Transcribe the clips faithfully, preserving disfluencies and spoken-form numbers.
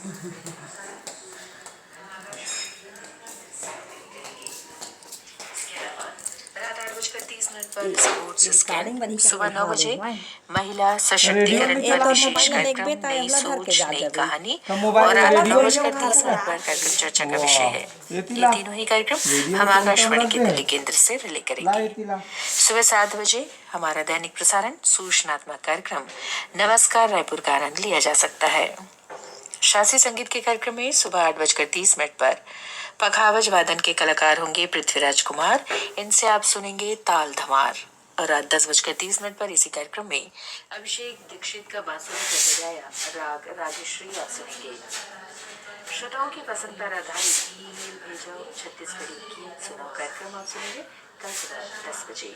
रात आठ बजकर तीस मिनट पर स्पोर्ट्स स्कैन। सुबह नौ बजे महिला सशक्तिकरण पर विशेष कार्यक्रम, नई सोच, नई कहानी। और रात नौ बजकर तीस मिनट पर कार्यक्रम चर्चा का विषय है। ये तीनों ही कार्यक्रम हम आकाशवाणी के दिल्ली केंद्र से रिले करेंगे। सुबह सात बजे हमारा दैनिक प्रसारण सूचनात्मक कार्यक्रम नमस्कार रायपुर का आनंद लिया जा सकता है। शास्त्रीय संगीत के कार्यक्रम में सुबह आठ बजकर तीस मिनट पर पखावज वादन के कलाकार होंगे पृथ्वीराज कुमार। इनसे आप सुनेंगे ताल धमार। और रात दस बजकर तीस मिनट पर इसी कार्यक्रम में अभिषेक दीक्षित का बांसुरी पर बजाया राग रागेश्वरी आप सुनेंगे। श्रोताओं की पसंद पर आधारित ईमेल भेजो छत्तीसगढ़ी गीत सुनाओ कार्यक्रम आप सुनेंगे कल सुबह दस बजे।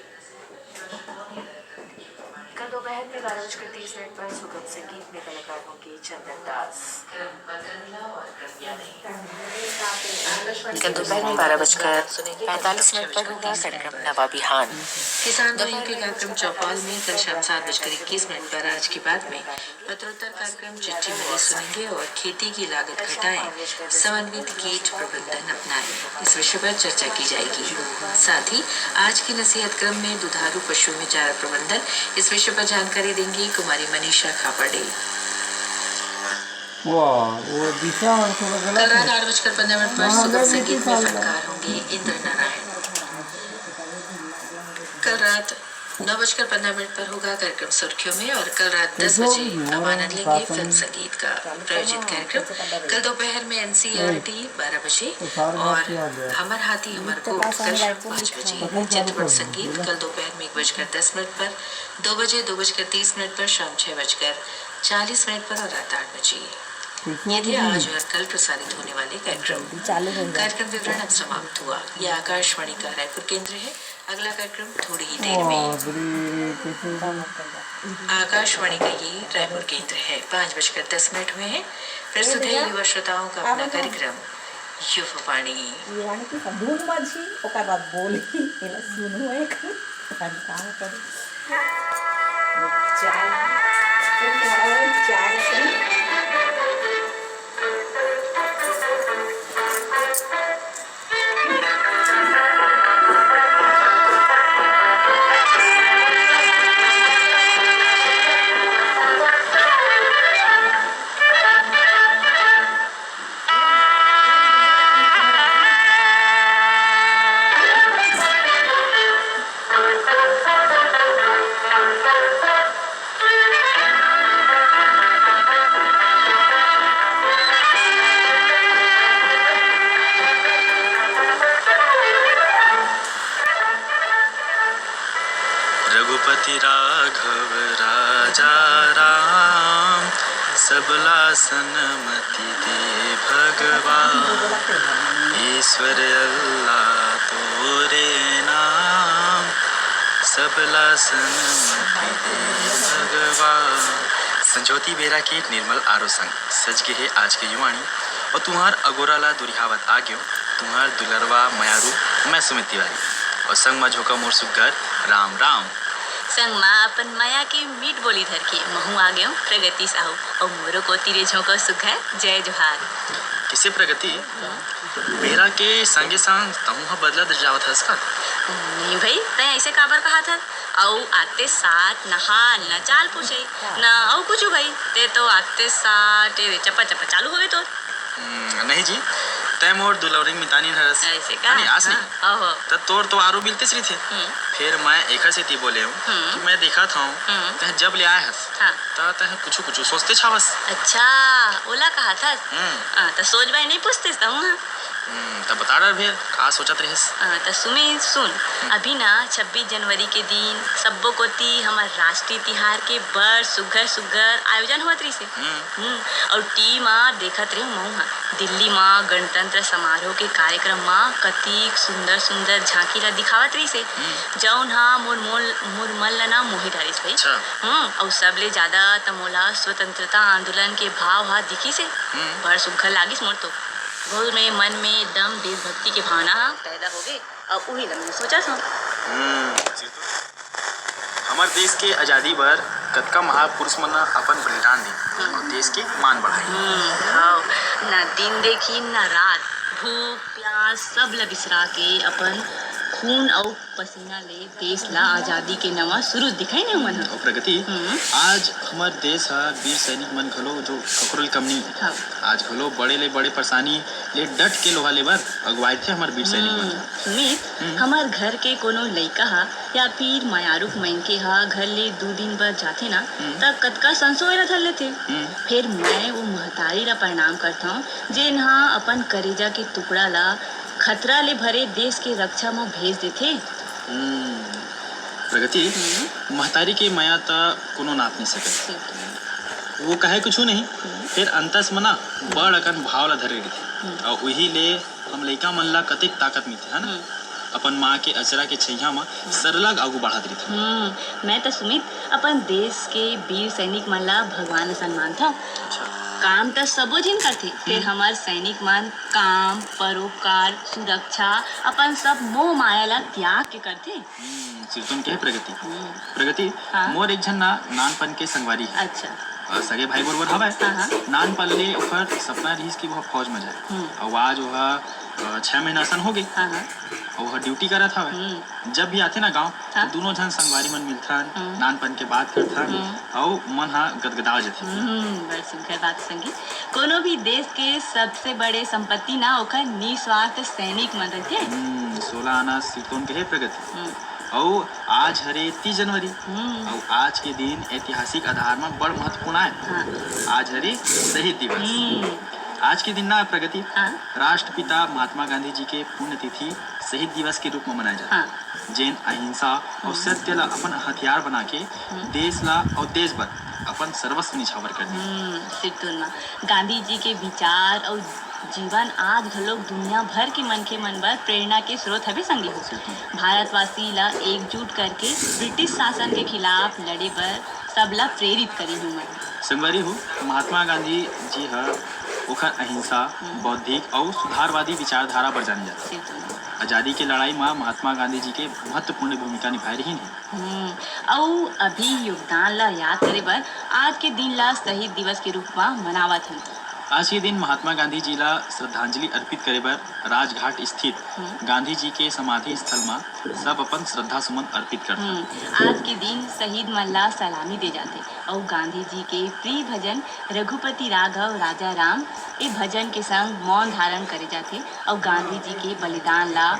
कल दोपहर में बारह बजकर तीस मिनट पर सुगम संगीत में कलाकार होंगे चंदन दास। कल दोपहर में बारह बजकर पैंतालीस मिनट पर होगा कार्यक्रम नवा बिहान। किसान दोपहर के कार्यक्रम चौपाल में कल शाम सात बजकर इक्कीस मिनट पर आज की बात में पत्रोत्तर कार्यक्रम चिट्ठी मिली सुनेंगे और खेती की लागत घटाएं, समन्वित कीट प्रबंधन अपनाएं, इस विषय पर चर्चा की जाएगी। साथ ही आज की नसीहत क्रम में दुधारू पशुओं में चारा प्रबंधन, इस विषय पर जानकारी देंगी कुमारी मनीषा खापर्डे। वाह, वो दिशा और थोड़ा गलत कल रात है। आठ बजकर पन्द्रह मिनट पर हाँ, सुगम संगीत में फनकार होंगे इंद्र नारायण। कल रात नौ बजकर पन्द्रह मिनट पर होगा कार्यक्रम सुर्खियों में और कल रात दस बजे हम आनंद लेंगे फिल्म संगीत का। प्रायोजित कार्यक्रम कल दोपहर में एनसीईआरटी बारह बजे और हमर हाथी हमर गोठ कल शाम पाँच बजे। चित्रपट संगीत कल दोपहर में एक बजकर दस मिनट पर, दो बजे, दो बजकर तीस मिनट पर, शाम छह बजकर चालीस मिनट पर और रात आठ बजे। ये थे आज और कल प्रसारित होने वाले कार्यक्रम। कार्यक्रम विवरण अब समाप्त हुआ। यह आकाशवाणी का रायपुर केंद्र है। अगला कार्यक्रम थोड़ी ही देर में। आकाशवाणी का ये रायपुर केंद्र है। पाँच बजकर दस मिनट हुए हैं। प्रस्तुत है युवा श्रोताओं का अपना कार्यक्रम युववाणी। युववाणी की धुन मझी, ओकर बाद बोली, एला सुनो एक, हम काम करो। चाय, चाय, चाय। रघुपति राघव राजा राम, सबला सन्मति दे भगवान। ईश्वर अल्लाह तोरे नाम, सबला सन्मति दे भगवान। संझौती बेरा के निर्मल आरो संग सज गे हे आज के युवाणी। अउ तुंहर अगोरा ला दुरिहावत आ गेंव तुंहर दुलरवा मयारू मैं सुमित तिवारी। अउ संग म झोंका मोर सुग्घर राम राम। संग म अपन मया के मीठ बोली धर के महूं आ गेंव प्रगति साहू। अउ मोरो कोति ले झोंका सुग्घर जय जोहार। किसे प्रगति, बेरा के संगे संग तहूं ह बदलत जावत हस का? नहीं भई, तैं अइसे काबर कहत हस? अउ आते साथ नहा न चाल पूछे, न अउ कुछु भई, ते तो आते साथ ए चपा चपा चालू होगे तोर। हम्म, नहीं जी, तैं मोर दुलौरिन मितानिन हरस। अइसे का? नहीं, आस नहीं। हाँ, ओहो। त तोर तो आरो मिलतेच रहिथे। हम्म। फेर मैं एखर सेती बोले हूँ हम्म। कि मैं देखत हूँ, हम्म। तैं जब ले आए हस, हाँ। त तैं कुछु कुछु सोचतेच हवस। अच्छा, ओला कहत हस? हम्म। हाँ, त सोच भाई नहीं पूछतेस त हूँ, हाँ। हम्म, त बता डर फेर, का सोचत रहिस? हाँ, त सुमे, सुन, हम्म। अभी ना छब्बीस जनवरी के दिन सब्बो कोती हमर राष्ट्रीय तिहार के बड़ सुग्घर सुग्घर आयोजन होवत रहिसे। हम्म। हम्म, अउ टीवी म देखत रहेंव महूं ह, दिल्ली म गणतंत्र समारोह के कार्यक्रम म कतिक सुंदर सुंदर झांकी ला दिखावत रहिसे, हम्म। जउन ह मोर मोल, मोर मन ला ना मोही डारिस भई। अच्छा। हम्म, अउ सबले जादा त मोला स्वतंत्रता आंदोलन के भाव ह दिखिसे। हम्म। बड़ सुग्घर लागिस मोर तो। घोर में मन में एकदम देशभक्ति के भावना ह पैदा होगे, अउ उही ला मैं सोचत हंव। हम्म, हमर देश के आजादी बर कतका महापुरुष मन ह अपन बलिदान दीन अउ देश के मान बढ़ाइन। हम्म, हव। ना दिन देखिन, ना रात, भूख, प्यास, सब ल बिसरा के अपन खून अउ पसीना ले देश ल आजादी के नवा सुरुज दिखाइन हे ओमन ह। अउ प्रगति, हम्म। आज हमर देश ह वीर सैनिक मन घलो जो ककरो ले कम नहीं हे। हव। आज घलो बड़े ले बड़े परेशानी ले डट के लोहा लेबर अगुवाथे हमर वीर सैनिक मन ह। हम्म, सुमित, हम्म। हमर घर के कोनो लइका ह या फिर मयारुक मनखे ह घर ले दू दिन बर जाथे ना, हम्म। त कतका संसो होए ल धर लेथे। हम्म। फेर मैं ओ महतारी ल प्रणाम करथंव, जेन ह अपन करेजा के टुकड़ा ल खतरा ले भरे देश के रक्षा म भेज देथे। हम्म, प्रगति, हम्म। महतारी के मया त कोनो नाप नहीं सकय। वो कहे कुछु नहीं, हम्म। फेर अंतस म ना बड़ अकन भाव ल धरे रहिथे। हम्म। अउ उही ले हम लइका मन ला कतेक ताकत मिलथे, है ना? हम्म। अपन माँ के अचरा के छैया म सरलग आगू बढ़त रहिथे। हम्म, मैं त सुमित अपन देश के वीर सैनिक मन ला भगवान असन मानथंव। अच्छा। काम त सबो झिन करथे, फेर हम्म। हमर सैनिक मन काम, परोपकार, सुरक्षा, अपन सब मोह माया ला त्याग के करथे। हम्म, सिरतोन के प्रगति। हम्म। प्रगति, हाँ। मोर एक झन ना नानपन के संगवारी हे। अच्छा। अ, सगे भाई बरोबर हवय। हाँ, हाँ। नानपन ले ओकर सपना रिहिस कि वो फौज में जाए। हम्म। अउ आज वो ह, अ, छह महीना असन हो गए। हाँ, हाँ। अउ वो ह ड्यूटी करत हवय। हम्म। जब भी आथे ना गांव, हाँ। तो दोनों झन संगवारी मन मिलथन, हम्म। नानपन के बात करथन, हम्म। अउ मन ह गदगदा जथे। हम्म, बड़ सुघर बात संगी। कोनो भी देश के सबसे बड़े संपत्ति ना ओकर निस्वार्थ सैनिक मन रहिथे। हम्म, सोलह आना सिरतोन के हे प्रगति। हम्म। अउ आज हरे तीस जनवरी। हम्म। अउ आज के दिन ऐतिहासिक आधार म बड़ महत्वपूर्ण आय। हाँ। आज हरे शहीद दिवस। हम्म। आज के दिन ना प्रगति हाँ। राष्ट्रपिता महात्मा गांधी जी के पुण्यतिथि शहीद दिवस के रूप म मनाए जाथे। हाँ। जेन अहिंसा अउ हम्म। सत्य ला अपन हथियार बना के हम्म। देश ला अउ देश बर अपन सर्वस्व निछावर कर दीन। हम्म, सिरतोन म गांधी जी के विचार अउ जीवन आज घलोक दुनिया भर के मनखे मन बर प्रेरणा के स्रोत हवे संगी हो। बिल्कुल। भारतवासी ला एकजुट करके ब्रिटिश शासन के खिलाफ लड़े बर सबला प्रेरित करिन हे ओमन। संगवारी हो, महात्मा गांधी जी ह ओखर अहिंसा, हम्म। बौद्धिक अउ सुधारवादी विचारधारा बर जाने जाथे। बिल्कुल। आजादी के लड़ाई म महात्मा गांधी जी के महत्वपूर्ण भूमिका निभाए रहिन हे। हम्म, अउ अभी योगदान ला याद करे बर आज के दिन ला शहीद दिवस के रूप म मनावत हन। आज के दिन महात्मा गांधी जी ला श्रद्धांजलि अर्पित करे बर राजघाट स्थित हम्म। गांधी जी के समाधि स्थल म सब अपन श्रद्धा सुमन अर्पित करथन। हम्म, आज के दिन शहीद मन ला सलामी दे जाथे अउ गांधी जी के प्रिय भजन रघुपति राघव राजा राम ए भजन के संग मौन धारण करे जाथे अउ गांधी जी के बलिदान ला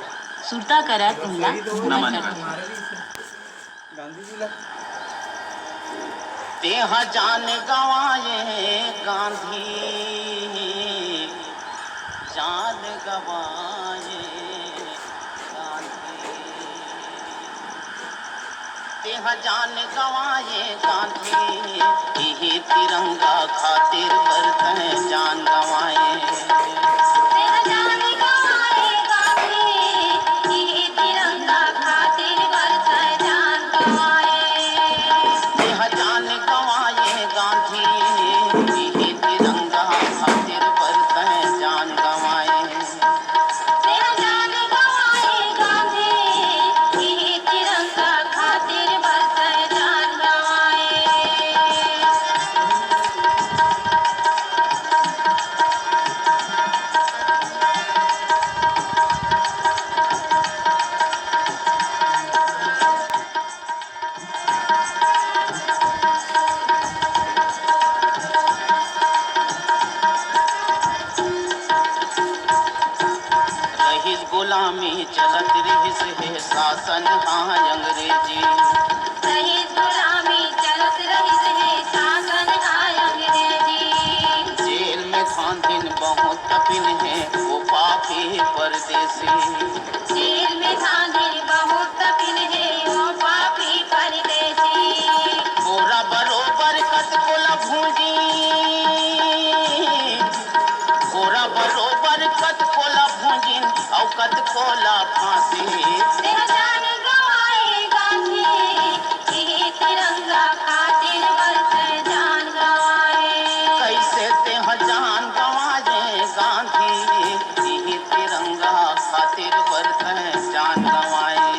सुरता करत उनला नमन नमन करथे। करथे। गांधी जी ला। तेहा जान गंवाए गांधी, जान गंवाए गांधी। तेहा जान गंवाए गांधी, इही तिरंगा खातिर बर तैं जान गंवाए। तेहा जान गंवाए गांधी, इही तिरंगा खातिर बर तैं जान गंवाए। तेहा जान गंवाए गांधी, इही तिरंगा खातिर बर तैं जान गंवाए। तेहा जान गंवाए गांधी, इही तिरंगा खातिर बर तैं जान गंवाए। रहिस गुलामी चलत रहिस हे शासन हा अंग्रेजी। रहिस गुलामी चलत रहिस हे शासन हा अंग्रेजी। जेल में धांधिन बहुत तपिन हे वो पापी परदेसी। जेल में धांधिन बहुत तपिन हे वो पापी परदेसी। गोरा बरोबर कतको ला भूंजी, गोरा बरोबर कतको ला भूंजिन अउ कतको ला फांसी। तेहा जान गंवाए गांधी, इही तिरंगा खातिर बर तैं जान गंवाए। कइसे तेहा जान गंवाए गांधी, इही तिरंगा खातिर बर तैं जान गंवाए।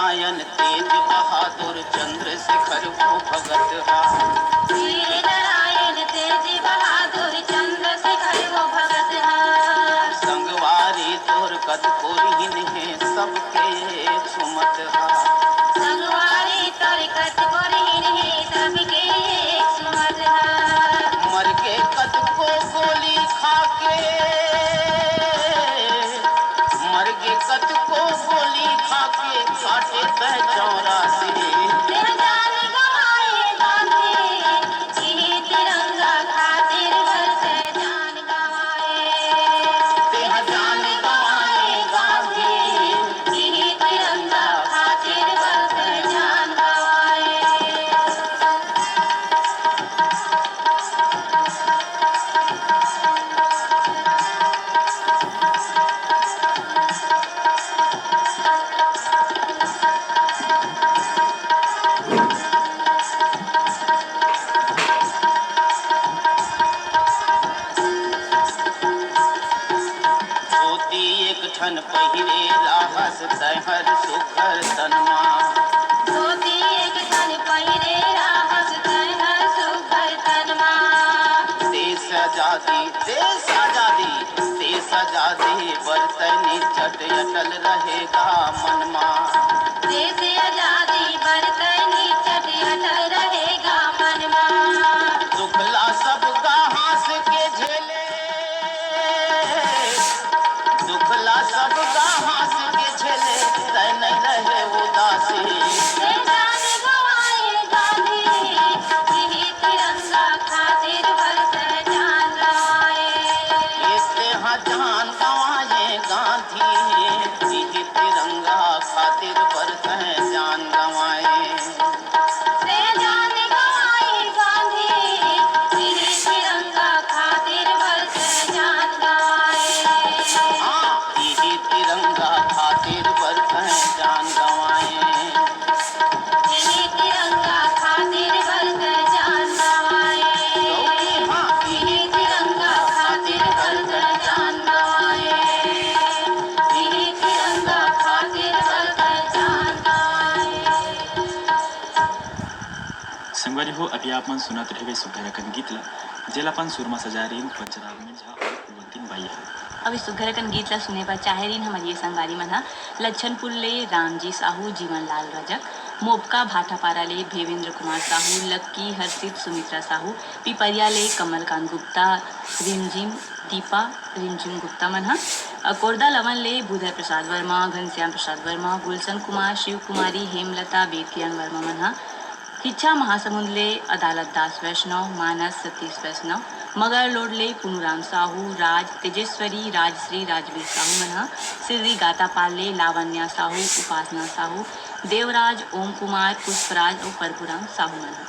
नारायण तेज बहादुर चंद्रशेखर वो भगत हा। वीर नारायण तेज बहादुर चंद्रशेखर वो भगत हा। संगवारी तोर कतको रिहिन हे, सबके एक सुमत हा। संगवारी तोर कतको रिहिन हे, सबके एक सुमत हा। मरगे कतको गोली खाके, मरगे कतको गोली खाके, काटे तैं चौरासी। तेह जान गंवाए गांधी, इही तिरंगा खातिर बर तैं जान गंवाए। तेह जान गंवाए गांधी, इही तिरंगा खातिर बर तैं जान गंवाए। धोती एक ठन पहिरे राहस तैहर सुघर तनमा। धोती एक ठन पहिरे राहस तैहर सुघर तनमा। देश आजादी, देश आजादी, देश आजादी बर तैं निचट अटल रहेगा मनमा। देश आजादी बर तैं निचट अटल रहेगा मनमा। दुख ला सब गा हाँस के झेले, दुख ला सब गा हाँस के झेले, तैं नहीं रहे उदासी। तेह जान गंवाए गांधी, इही तिरंगा खातिर बर तैं जान गंवाए। ए तेह जान गंवाए गांधी, इही तिरंगा खातिर बर तैं जान गंवाए। तेह जान गंवाए गांधी, इही तिरंगा खातिर बर तैं जान गंवाए। हाँ, इही तिरंगा खातिर बर तैं जान गंवाए। इही तिरंगा खातिर बर तैं जान गंवाए। हाँ, इही तिरंगा खातिर बर तैं जान गंवाए। इही तिरंगा खातिर बर तैं जान गंवाए। संगवारी हो, अभी आप मन सुनत रहिबे सुघर अकन गीत ला, जेला अपन सुर म सजाय रहिन पंचराग मिर्झा अउ कुलवंतिन बाई ह। अब इस सुघर अकन गीत ला सुने बर चाहे रहिन हमर ये संगवारी मन ह लच्छनपुर ले रामजी साहू, जीवन लाल रजक, मोपका भाटापारा ले भेवेंद्र कुमार साहू, लक्की, हर्षित, सुमित्रा साहू, पिपरिया ले कमलकांत गुप्ता, रिमझिम, दीपा, रिमझिम गुप्ता मन ह, अ, कोरदा लवन ले बुधर प्रसाद वर्मा, घनश्याम प्रसाद वर्मा, गुलशन कुमार, शिव कुमारी, हेमलता, बेतियन वर्मा मन ह, किच्छा महासमुंद ले अदालत दास वैष्णव, मानस सतीश वैष्णव, मगर लोड ले पुनुराम साहू, राज तेजेश्वरी, राजश्री, राजवीर साहू मन ह, सिररी गातापाल ले लावण्या साहू, उपासना साहू, देवराज, ओम कुमार, पुष्पराज अउ परपुराम साहू मन ह।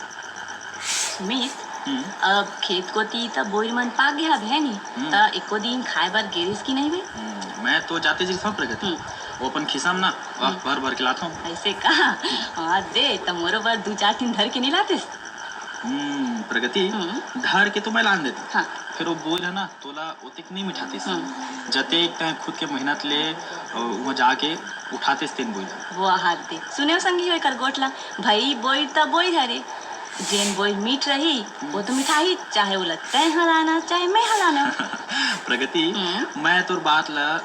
सुमित, हम्म। अब खेत कोती त बोइर मन पाक गे हवे, है नी? हम्म। त एको दिन खाए बर गे रिस कि नहीं बे? हम्म, मैं तो जाते जी सब प्रगति। हम्म। वो अपन खिसा म ना, वाह, हम्म। भर भर के लाथों। ऐसे का? हाँ दे, त मोरो बर दू चार ठिन धर के नहीं लातेस? हम्म, प्रगति, हम्म। धर के तो मैं लान देता। हाँ। फिर वो बोइर है ना, तोला ओतेक नहीं मिठातिस। हम्म। जतेक तैं खुद के मेहनत ले, अ, उहाँ जाके उठातेस तेन बोइर। वो हाथ दे। सुनेव संगी हो एकर गोठ ला, भई बोइर त बोइर हरे। जेन बोइर मीठ रही, हम्म। वो तो मिठाही, चाहे ओला तैं हलाना, चाहे मैं हलाना। प्रगति, हम्म। मैं तोर बात ला,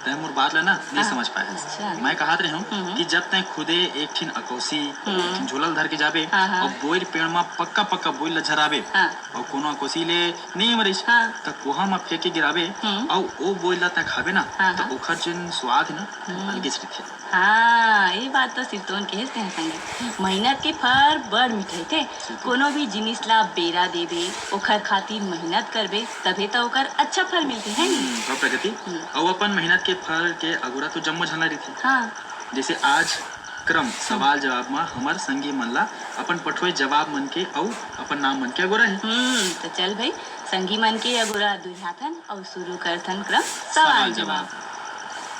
तैं मोर बात ला ना, नहीं हाँ। समझ पाए हस। अच्छा। मैं कहत रहे हूँ हम्म। कि जब तैं खुदे एक ठिन अकौसी, हम्म। एक ठिन झोला ल धर के जाबे, हाँ, हाँ। अउ बोइर पेड़ म पक्का पक्का बोइर ला झराबे, हाँ। अउ कोनो अकौसी ले नहीं मरिस, हाँ। त कोहा म फेंक के गिराबे, हम्म। अउ ओ बोइर ला तैं खाबे ना, हाँ, त हाँ। ओखर जेन स्वाद हे ना, हम्म। अलगे से रहिथे। हाँ, ये बात तो सिरतोन कहेस तेहा संगी। मेहनत के फर बड़ मीठ रहिथे। बिल्कुल। कोनो भी जिनिस ला बेरा देबे, ओखर खातिर मेहनत करबे, तभे त ओकर अच्छा फल मिलथे, है नी? हम्म, अउ प्रगति, हम्म। अउ अपन मेहनत के फल के अगोरा तो जम्मो झन ला रहिथे। हाँ। जैसे आज क्रम हम्म। सवाल जवाब म हमर संगी मन ला अपन पठोए जवाब मन के अउ अपन नाम मन के अगोरा हे। हम्म, त चल भाई, संगी मन के अगोरा दुरिहाथन अउ शुरू करथन क्रम सवाल सवाल जवाब। जवाब।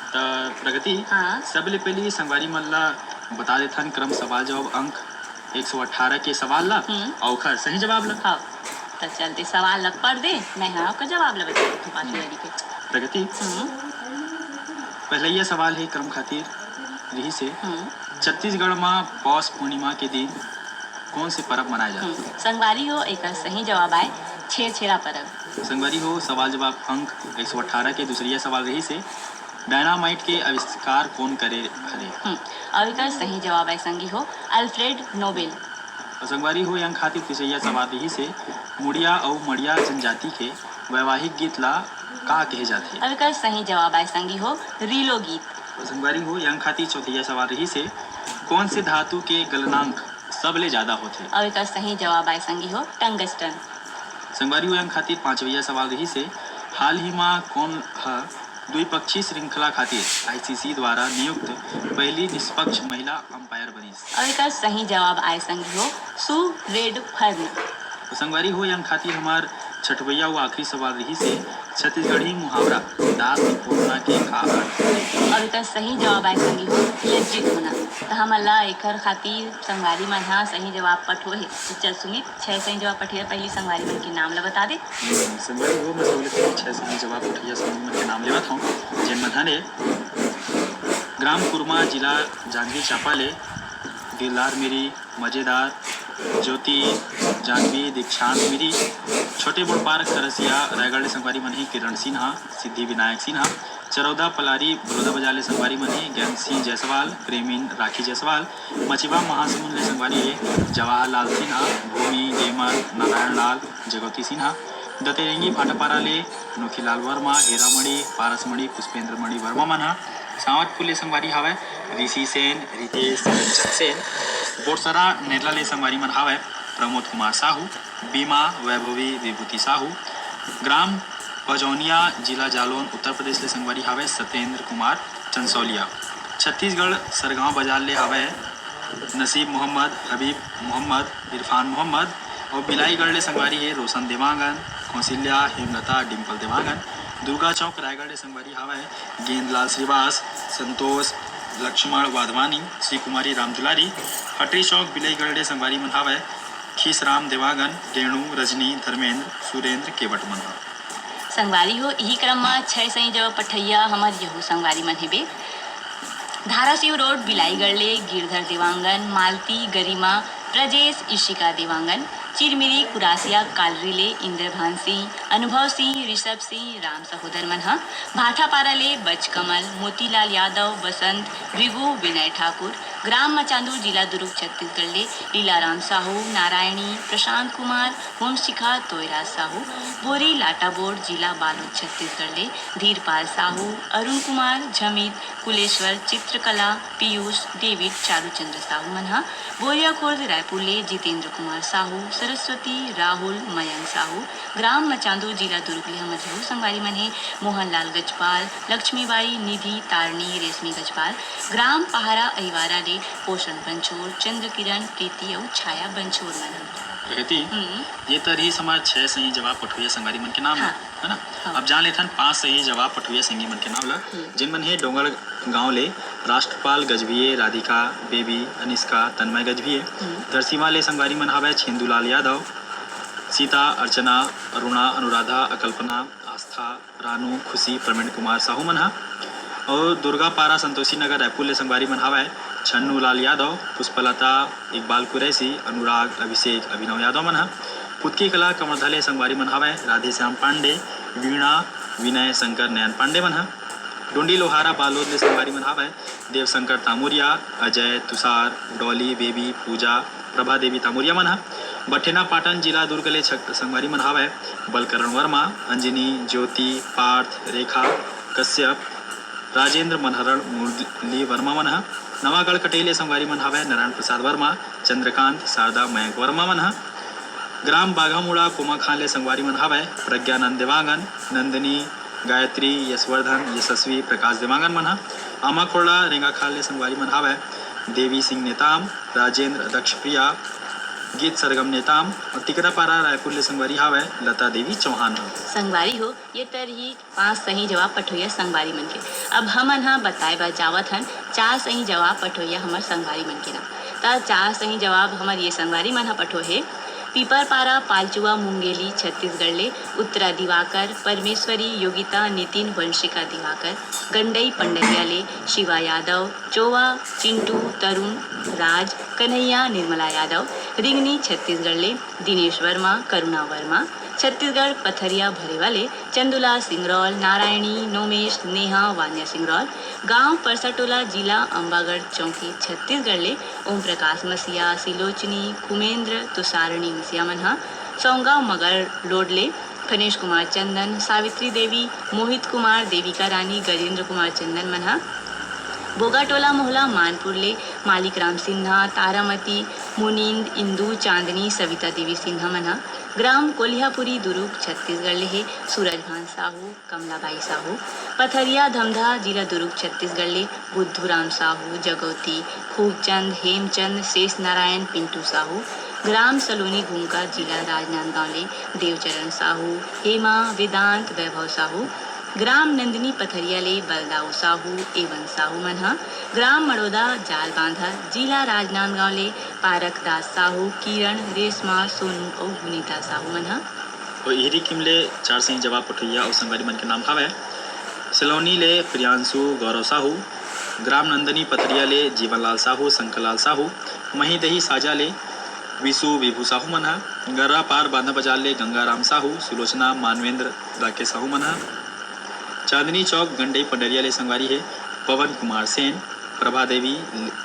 त प्रगति, हाँ। सबले पहिली संगवारी मन ला बता देथन क्रम सवाल जवाब अंक एक सौ अठारह के सवाल ला हम्म। अउ ओखर सही जवाब ला। हाँ। त चलते सवाल ला पढ़ दे, मैं हा ओकर जवाब ला बता देथन पाछू हम्म। वाली के। प्रगति, हम्म। पहलैया सवाल हे क्रम खातिर, रिहिस हे। हम्म। छत्तीसगढ़ म पौष पूर्णिमा के दिन कौन से परब मनाए जाथे? हम्म। संगवारी हो, एकर सही जवाब आय छेरछेरा परब। संगवारी हो, सवाल जवाब अंक एक सौ अठारह के दूसरिया सवाल रिहिस हे, डायनामाइट के आविष्कार कौन करे हरे? हम्म। अउ एकर सही जवाब आय संगी हो, अल्फ्रेड नोबेल। अउ संगवारी हो, ये अंक खातिर तीसरिया सवाल रिहिस हे, मुड़िया अउ मड़िया जनजाति के वैवाहिक गीत ला का कहे जाथे? अउ एकर सही जवाब आय संगी हो, रीलो गीत। अउ संगवारी हो, ये अंक खातिर चौथइया सवाल रिहिस हे, कौन से धातु के गलनांक सबले ज्यादा होथे? अउ एकर सही जवाब आय संगी हो, टंगस्टन। संगवारी हो, ये अंक खातिर पांचवइया सवाल रिहिस हे, हाल ही मा कौन ह द्विपक्षीय श्रृंखला खातिर आईसीसी द्वारा नियुक्त पहली निष्पक्ष महिला अंपायर बनिस? अउ एकर सही जवाब आय संगी हो, सू रेड फर्न। तो संगवारी हो, ये अंक खातिर हमार छठवइया अउ आखिरी सवाल रिहिस हे, छत्तीसगढ़ी मुहावरा दांत में पोतना के का अर्थ हे? अउ एकर सही जवाब आय संगी हो, लज्जित होना। त हमन ला एकर खातिर संगवारी मन ह सही जवाब पठो हे। तो चल सुमित, छह सही जवाब पठे हे, पहली संगवारी मन के नाम ला बता दे। संगवारी हो, मैं सबले पहली छह सही जवाब पठइया संगवारी मन के नाम लेवत हूँ, जेन मन हरे ग्राम कुरमा, जिला जांजगीर चांपा ले दिलदार मिरी, मजेदार ज्योति, जाह्नवी, दीक्षांत मिरी, छोटे बोड़पार खरसिया रायगढ़ ले संगवारी मन हे किरण सिन्हा, सिद्धि विनायक सिन्हा, चरौदा पलारी बलौदाबाजार ले संगवारी मन हे ज्ञान सिंह जायसवाल, प्रेमिन राखी जायसवाल, मचिवा महासमुंद ले संगवारी हे जवाहर लाल सिन्हा, भूमि गेमर, नारायण लाल, जगौती सिन्हा, दतेरेंगी भाटापारा ले नोखीलाल वर्मा, हीरामणि, पारसमणि, पुष्पेंद्रमणि वर्मा मन ह। सांवतपुर ले संगवारी हावय ऋषि सेन, रितेश, कंचन सेन। बोरसरा नेरला ले संगवारी मन हावय प्रमोद कुमार साहू, बीमा, वैभवी, विभूति साहू। ग्राम पजौनिया, जिला जालौन, उत्तर प्रदेश ले संगवारी हावय सत्येंद्र कुमार चंसौलिया। छत्तीसगढ़ सरगांव बाजार ले हावय नसीब मोहम्मद, हबीब मोहम्मद, इरफान मोहम्मद। अउ बिलाईगढ़ ले संगवारी हे रोशन देवांगन, कौशल्या, हेमलता, डिंपल देवांगन। दुर्गा चौक रायगढ़ ले संगवारी हावय गेंदलाल श्रीवास, संतोष, लक्ष्मण वाधवानी, श्री कुमारी रामदुलारी। हटरी चौक बिलाईगढ़ ले संगवारी मन हावय खीसराम देवांगन, रेणु, रजनी, धर्मेंद्र, सुरेंद्र केवट मन ह। संगवारी हो, इही क्रम म छह सही जवाब पठइया हमर यहू संगवारी मन हेबे। धाराशिव रोड बिलाईगढ़ ले गिरधर देवांगन, मालती, गरिमा, प्रजेश, इशिका देवांगन, चिरमिरी कुरासिया कालरी ले इंद्रभान सिंह, अनुभव सिंह, ऋषभ सिंह, राम सहोदर मन ह। भाठापारा ले बजकमल, मोतीलाल यादव, बसंत, भृगु, विनय ठाकुर। ग्राम मचांदू, जिला दुर्ग, छत्तीसगढ़ ले लीलाराम साहू, नारायणी, प्रशांत कुमार, वंशिका, तोयराज साहू। बोरी लाटाबोर, जिला बालोद, छत्तीसगढ़ ले धीरपाल साहू, अरुण कुमार, झमित, कुलेश्वर, चित्रकला, पीयूष, डेविड, चारूचंद्र साहू मन ह। बोरिया खुर्द रायपुर ले जितेंद्र कुमार साहू, सरस्वती, राहुल, मयंक साहू। ग्राम मचांदू, जिला दुर्ग ले हमर यहू संगवारी मन हे मोहनलाल गजपाल, लक्ष्मीबाई, निधि, तारणी, रेशमी गजपाल। ग्राम पहारा अहिवारा ले पोषण बंछोर, चंद्र किरण, प्रीति अउ छाया बंछोर मन ह। प्रकृति, हम्म। ये तो रहिस हमर छह सही जवाब पठोइया संगवारी मन के नाम हाँ। है ना? हाँ। अब जान लेथन पांच सही जवाब पठोइया संगी मन के नाम ला, हम्म। जिन मन हे डोंगरगांव ले राष्ट्रपाल गजभिये, राधिका, बेबी, अनिष्का, तन्मय गजभिये। हम्म। धरसीवा ले संगवारी मन हावय छेंदूलाल यादव, सीता, अर्चना, अरुणा, अनुराधा, अकल्पना, आस्था, रानू, खुशी, प्रवीण कुमार साहू मन ह। अउ दुर्गापारा, संतोषी नगर, रायपुर ले संगवारी मन हावय छन्नू लाल यादव, पुष्पलता, इकबाल कुरैशी, अनुराग, अभिषेक, अभिनव यादव मन ह। पुतकी कला, कवर्धा ले संगवारी मन हावय राधेश्याम पांडे, वीणा, विनय, शंकर, नयन पांडे मन ह। डोंडी लोहारा, बालोद ले संगवारी मन हावय देवशंकर तामुरिया, अजय, तुषार, डॉली, बेबी, पूजा, प्रभा देवी तामुरिया मन ह। बठेना पाटन, जिला दुर्ग ले छक-, संगवारी मन हावय बलकरण वर्मा, अंजनी, ज्योति, पार्थ, रेखा कश्यप, राजेंद्र, मनहरण, मुरली वर्मा मन ह। नवागढ़ कटेले संगवारी मन हावय नारायण प्रसाद वर्मा, चंद्रकांत, शारदा, मयंक वर्मा मन ह। ग्राम बाघामुड़ा कोमाखान ले संगवारी मन हावय प्रज्ञानंद देवांगन, नंदिनी, गायत्री, यशवर्धन, यशस्वी, प्रकाश देवांगन मन ह। आमाखोड़ा रेंगाखाल ले संगवारी मन हावय देवी सिंह नेताम, राजेंद्र, दक्ष प्रिया, गीत सरगम नेताम। अउ टिकरापारा रायपुर ले संगवारी हावय लता देवी चौहान ह। संगवारी हो, ये तरही पांच सही जवाब पठोइया संगवारी मन के। अब हमन ह बताए बर जावत हन चार सही जवाब पठोइया हमर संगवारी मन के नाम। त चार सही जवाब हमर ये संगवारी मन ह पठो हे। पीपरपारा पालचुआ मुंगेली छत्तीसगढ़ ले उत्तरा दिवाकर, परमेश्वरी योगिता नितिन वंशिका दिवाकर, गंडई पंडरिया ले शिवा यादव, चोवा चिंटू तरुण राज कन्हैया निर्मला यादव, रिंगनी छत्तीसगढ़ ले दिनेश वर्मा करुणा वर्मा, छत्तीसगढ़ पथरिया भरेवा ले चंदूलाल सिंगरौल, नारायणी नोमेश नेहा वान्या सिंगरौल, गांव परसाटोला जिला अम्बागढ़ चौकी छत्तीसगढ़ ले ओम प्रकाश मसीहा सिलोचनी कुमेंद्र तुषारणी मसीहा मन ह सौंगाव मगर लोड ले खनेश कुमार चंदन, सावित्री देवी, मोहित कुमार, देविका रानी, गजेंद्र कुमार चंदन मन ह बोगाटोला मोहला मानपुर ले मालिक राम सिन्हा, तारामती, मुनिंद, इंदू, चांदनी, सविता देवी सिन्हा मन ह ग्राम कोलिहापुरी दुरूग छत्तीसगढ़ ले हे सूरज भान साहू, कमलाबाई साहू, पथरिया धमधा जिला दुरूग छत्तीसगढ़ ले बुद्धूराम साहू, जगौती, खूबचंद, हेमचंद, शेष नारायण, पिंटू साहू, ग्राम सलोनी घूमका जिला राजनांदगांव ले देवचरण साहू, हेमा, वेदांत, वैभव साहू, ग्राम नंदिनी पथरिया ले बलदाऊ साहू, एवन साहू मन ह, ग्राम मड़ोदा जालबांधा जिला राजनांदगांव ले पारक दास साहू, किरण, रेशमा, सोनू अउ गुनीता साहू मन ह। ओ इहरी किम ले चार सही जवाब पठोइया अउ संगवारी मन के नाम हावय। सिलौनी ले प्रियांशु गौरव साहू, ग्राम नंदनी पथरिया ले जीवनलाल साहू, शंकरलाल साहू, महीदही साजा ले विशु विभू साहू मन ह, गर्रा पार बांधा बाजार ले गंगाराम साहू, सुलोचना, मानवेंद्र, राकेश साहू मन ह। चांदनी चौक गंडई पंडरिया ले संगवारी हे पवन कुमार सेन, प्रभा देवी,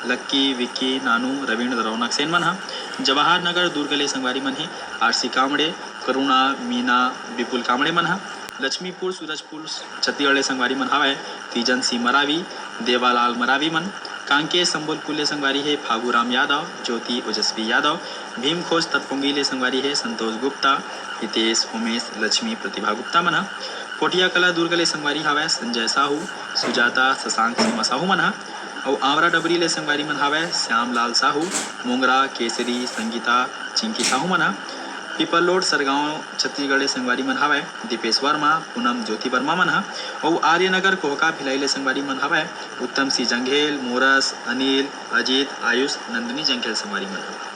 लक्की, विक्की, नानू, रविंद्र, रौनक सेन मन ह। जवाहर नगर दुर्ग ले संगवारी मन हे आरसी कामड़े, करुणा, मीना, विपुल कामड़े मन ह। लक्ष्मीपुर सूरजपुर छत्तीसगढ़ ले संगवारी मन हावय तीजन सिंह मरावी, देवालाल मरावी मन। कांके संबलपुर ले संगवारी हे फागूराम यादव, ज्योति ओजस्वी यादव। भीमखोज तटपोंगी ले संगवारी हे संतोष गुप्ता, हितेश, उमेश, लक्ष्मी, प्रतिभा गुप्ता मन ह। पोटिया कला दुर्ग ले संगवारी हावय संजय साहू, सुजाता, शशांक, सीमा साहू मन ह। अउ आंवरा डबरी ले संगवारी मन हावय श्यामलाल साहू, मोंगरा, केसरी, संगीता, चिंकी साहू मन ह। पीपरलोड सरगांव छत्तीसगढ़ ले संगवारी मन हावय दीपेश वर्मा, पूनम ज्योति वर्मा मन ह। अउ आर्यनगर कोहका भिलाई ले संगवारी मन हावय उत्तम सिंह जंघेल, मोरस, अनिल, अजीत, आयुष, नंदिनी जंघेल संगवारी मन ह।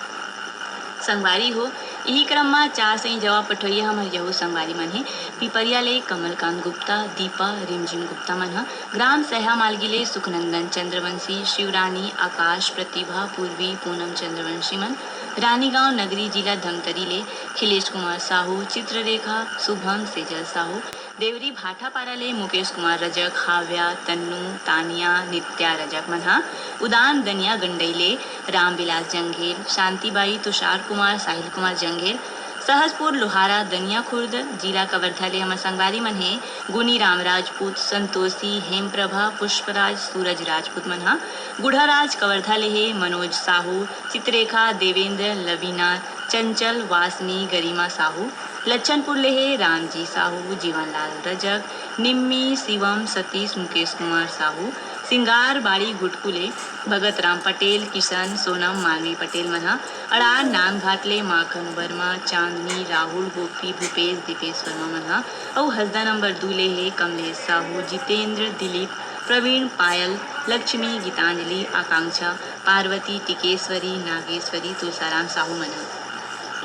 संगवारी हो, इही क्रम म चार सही जवाब पठोइया हमर यहू संगवारी मन हे। पिपरिया ले कमलकांत गुप्ता, दीपा, रिमझिम गुप्ता मन ह। ग्राम सह्या मालगी ले सुखनंदन चंद्रवंशी, शिवरानी, आकाश, प्रतिभा, पूर्वी, पूनम चंद्रवंशी मन। रानीगांव नगरी जिला धमतरी ले खिलेश कुमार साहू, चित्ररेखा, शुभम, सेजल साहू। देवरी भाटापारा ले मुकेश कुमार रजक, हाव्या, तन्नू, तानिया, नित्या रजक मन ह। उदान दनिया गंडई ले रामविलास जंघेल, शांतिबाई, तुषार कुमार, साहिल कुमार जंघेल। सहसपुर लोहारा दनिया खुर्द जिला कवर्धा ले हमर संगवारी मन हे गुनी राम राजपूत, संतोषी, हेमप्रभा, पुष्पराज, सूरज राजपूत मन ह। गुढ़ाराज कवर्धा ले हे मनोज साहू, चित्रेखा, देवेंद्र, लवीना, चंचल, वासनी, गरिमा साहू। लच्छनपुर ले हे रामजी साहू, जीवनलाल रजक, निम्मी, शिवम, सतीश, मुकेश कुमार साहू। सिंगार बाड़ी घुटकू ले भगत राम पटेल, किशन, सोनम, मानवी पटेल मन ह। अड़ार नांगभाट ले माखन वर्मा, चांदनी, राहुल, गोपी, भूपेश, दीपेश वर्मा मन ह। अउ हसदा नंबर दू ले हे कमलेश साहू, जितेंद्र, दिलीप, प्रवीण, पायल, लक्ष्मी, गीतांजलि, आकांक्षा, पार्वती, टिकेश्वरी, नागेश्वरी, तुलसाराम साहू मन ह।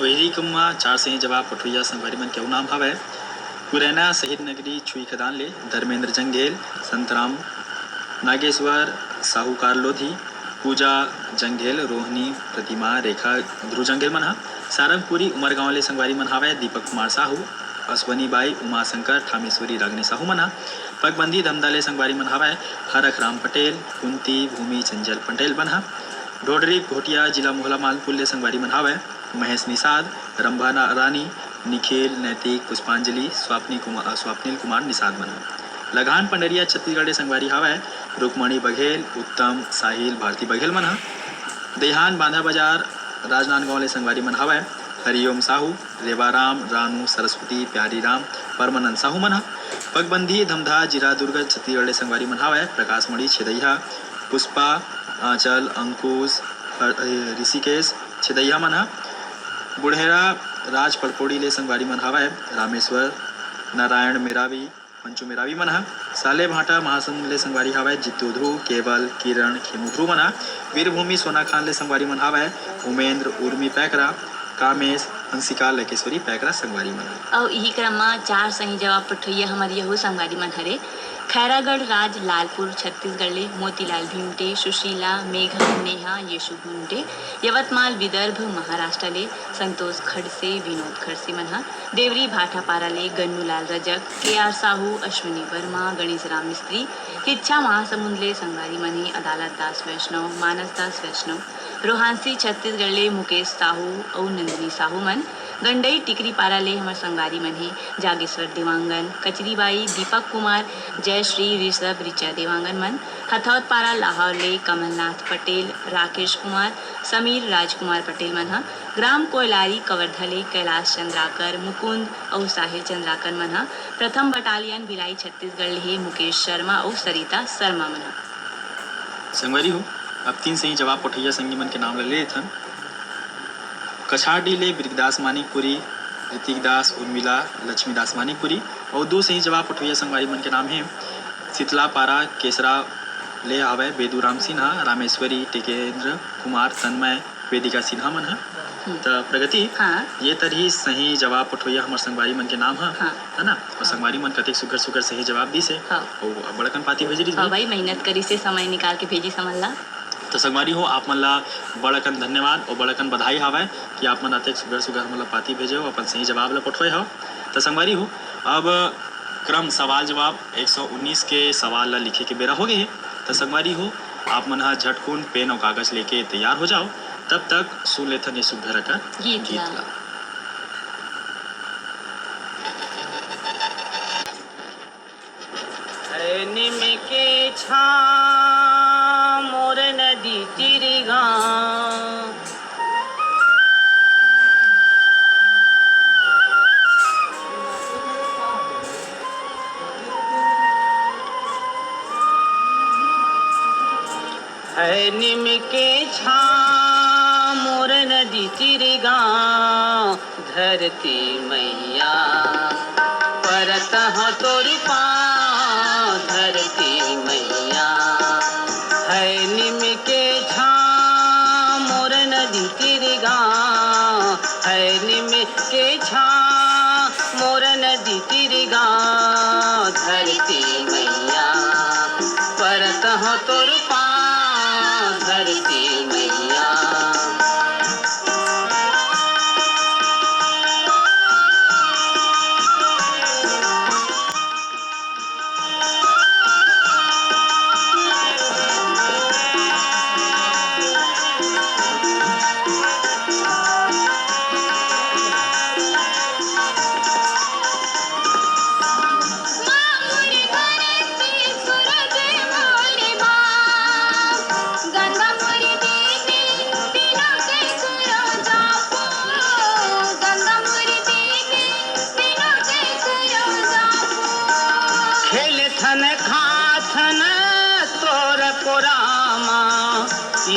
ओहिरी कुम्मा चार सही जवाब पठोइया संगवारी मन के अउ नाम हवय। पुरैना शहीद नगरी छुई खदान ले धर्मेंद्र जंघेल, संतराम, नागेश्वर, साहूकार लोधी, पूजा जंघेल, रोहिणी, प्रतिमा, रेखा, ध्रुव जंघेल मन ह। सारंगपुरी उमरगांव ले संगवारी मन हावय दीपक कुमार साहू, अश्वनी बाई, उमाशंकर, ठामेश्वरी, रागनी साहू मन ह। पगबंदी धमधा ले संगवारी मन हावय हरख राम पटेल, कुंती, भूमि, चंचल पटेल मन ह। ढोडरी घोटिया जिला मोहला मानपुर ले संगवारी मन हावय महेश निषाद, रंभा ना-, रानी, निखिल, नैतिक, पुष्पांजलि, स्वापनी कुमार, अ, स्वप्निल कुमार निषाद मन ह। लघान पंडरिया छत्तीसगढ़ ले संगवारी हावय रुक्मणी बघेल, उत्तम, साहिल, भारती बघेल मन ह। देहान बांधा बाजार राजनांदगांव ले संगवारी मन हावय हरिओम साहू, रेवाराम, रानू, सरस्वती, प्यारी राम, परमानंद साहू मन ह। पगबंदी धमधा जिला दुर्ग छत्तीसगढ़ ले संगवारी मन हावय प्रकाश मणि छेदइहा, पुष्पा, आंचल, अंकुश, ह-, ए, ऋषिकेश छेदइहा मन ह। बुढ़ेरा राज पड़पोड़ी ले संगवारी मन हावय रामेश्वर, नारायण मेरावी, मंचू मेरावी मन ह। साले भाटा महासमुंद ले संगवारी हावय जितू ध्रुव, केवल, किरण, खेमू ध्रुव मन ह। वीरभूमि सोनाखान ले संगवारी मन हावय उमेंद्र, उर्मी पैकरा, कामेश, हंसिका लकेश्वरी पैकरा संगवारी मन। अउ इही क्रम म चार सही जवाब पठोइया हमर यहू संगवारी मन हरे। खैरागढ़ राज लालपुर छत्तीसगढ़ ले मोतीलाल भीमटे, सुशीला, मेघा, नेहा, यशु भुंटे, यवतमाल विदर्भ महाराष्ट्र ले संतोष खड़से, विनोद खड़से मन ह, देवरी भाटापारा ले गन्नूलाल रजक, के आर साहू, अश्विनी वर्मा, गणेश राम मिस्त्री, किच्छा महासमुंद ले संगवारी मन हे अदालत दास वैष्णव, मानस दास वैष्णव, रोहांसी छत्तीसगढ़ ले मुकेश साहू अउ नंदिनी साहू मन, गंडई टिकरीपारा ले हमर संगवारी मन हे जागेश्वर देवांगन, कचरीबाई, दीपक कुमार, जयश्री, ऋषभ, ऋचा देवांगन मन, हथौतपारा लाहौर ले कमलनाथ पटेल, राकेश कुमार, समीर राजकुमार पटेल मन ह, ग्राम कोयलारी कवर्धा ले कैलाश चंद्राकर, मुकुंद अउ साहिल चंद्राकर मन ह, प्रथम बटालियन भिलाई छत्तीसगढ़ ले हे मुकेश शर्मा अउ सरिता शर्मा मन ह। संगवारी हो, अब तीन सही जवाब पठोइया संगी मन के नाम ल ले लेथन। कछारडीह ले बिरगदास मानिकपुरी, ऋतिक दास, उर्मिला, लक्ष्मी दास मानिकपुरी। अउ दू सही जवाब पठोइया संगवारी मन के नाम हे शीतला पारा केसरा ले हवय बेदू राम सिन्हा, रामेश्वरी, टिकेंद्र कुमार, तन्मय, वेदिका सिन्हा मन ह। हम्म। त प्रगति, हाँ। ये तरही सही जवाब पठोइया हमर संगवारी मन के नाम ह, हाँ। है ना? अउ हाँ। संगवारी मन कतेक सुग्घर सुग्घर सही जवाब दिस हे। हाँ। अउ बड़कन पाती भेजे रिहिस हाँ भाई। भाई, मेहनत करिस हे, समय निकाल के भेजिस हमन ला। त संगवारी हो, आप मन ला बड़कन धन्यवाद अउ बड़कन बधाई हावय कि आप मन अतेक सुग्घर सुग्घर हमन ला पाती भेजे हो, अपन सही जवाब ला पठोए हो। त संगवारी हो, अब क्रम सवाल जवाब एक सौ उन्नीस के सवाल ला लिखे के बेरा हो गे हे। त संगवारी हो, आप मन ह झटकुन पेन अउ कागज लेके तैयार हो जाओ। तब तक सुन लेथन ये सुग्घर अकन गीत गीत ला। ला। ए नीम के छाँव मोर नदी तीर गाँव। है नीम के छाँव मोर नदी तीर गाँव, धरती मैया परत हँव तोर पाँव, धरती मैया। है नीम के छाँव मोर नदी तीर गाँव, है नीम के छाँव मोर नदी तीर गाँव, धरती मैया परत हँव तोर पाँव, धरती मैया। खेलथन खाथन तोर कोरा म,